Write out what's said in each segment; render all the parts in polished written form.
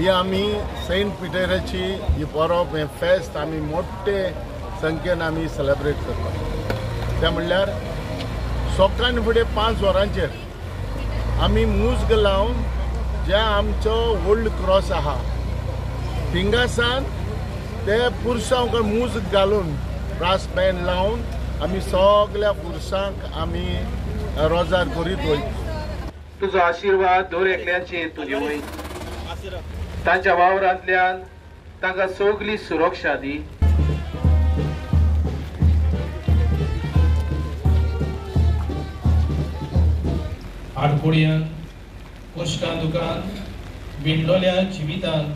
ही आमी सेंट पिटराची ही परब हें फेस्त आमी मोठे संख्येन आमी सेलेब्रेट करता. तें म्हणल्यार सकाळ फुडें 5 वरांचेर आमी मुज्ग लावन जे आमचो ओल्ड क्रॉस आहा थिंगासान ते पुरसांक मुज्ग घालून ब्रास बँड लावन आमी सगळ्या पुरसांक आमी रोजार करीत वयता. तुजो आशिर्वाद दर एकल्याचेर तुजी वय तांच्या वावरांतल्यान तांकां सगळी सुरक्षा दी. आडकुड्यान कश्टान दुकान बिंडोल्या जिवितान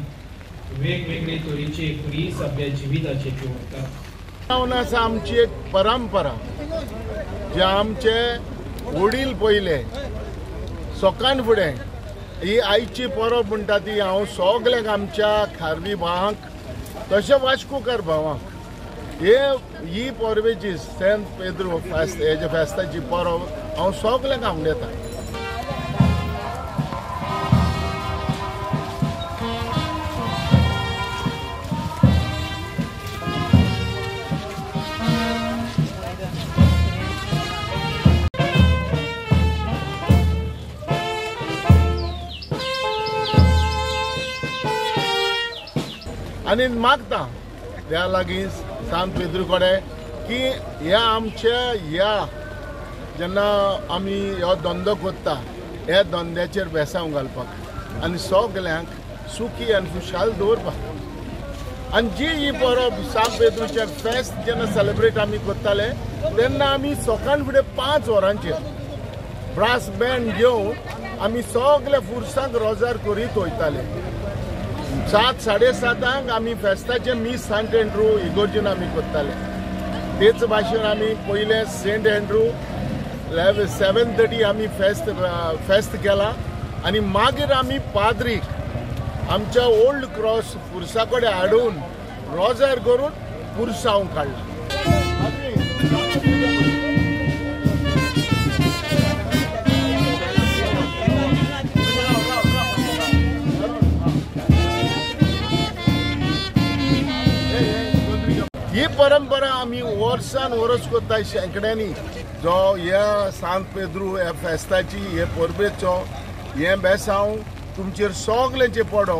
वेगवेगळे तरेचे खुरीस आपल्या जिविताचे जोडतात. जावन आसा आमची एक परंपरा जे आमचे वडील पयले सकाळ फुडें ही आयची परब म्हणटा ती हांव सगल्यांक आमच्या खारवी भावांक तशें वास्कोकार भावांक हे ही परबेची सेंट पेद्रू फेस्त हेजे फेस्ताची परब हांव सगल्यांक आवडटा. आनी मागता त्या लागीं सांत पेद्रू कडेन की ह्या आमच्या ह्या जेन्ना आमी हो धंदो करता ह्या धंद्याचेर बेसांव घालपाक आनी सगल्यांक सुखी आनी खुशाल दवरपाक. आनी जी ही परब सांत पेद्रूचें फेस्त जेन्ना सेलेब्रेट आमी करताले तेन्ना आमी सकाळ फुडें 5 वरांचेर ब्रास बँड घेवन आमी सगल्या फुरसांक रोजार करीत वयताले. 7 साडे 7 आमी फेस्ताचें मीस सांत एंड्रू इगोर्जीन आमी करताले. तेच भाशेन आमी पयलें सेंट एंड्रू 7:30 आमी फेस्त फेस्त केला आनी मागीर आमी पाद्रीक आमच्या ओल्ड क्रॉस पुरसा कडेन हाडून रोजार करून पुरसांव काडला. ही परंपरा आमी वर्सान वर्स करता शेंकड्यांनी. जो ह्या सांत पेद्रू ह्या फेस्ताची हे परबेचो हें बेसांव तुमचेर सगळ्यांचेर पडो.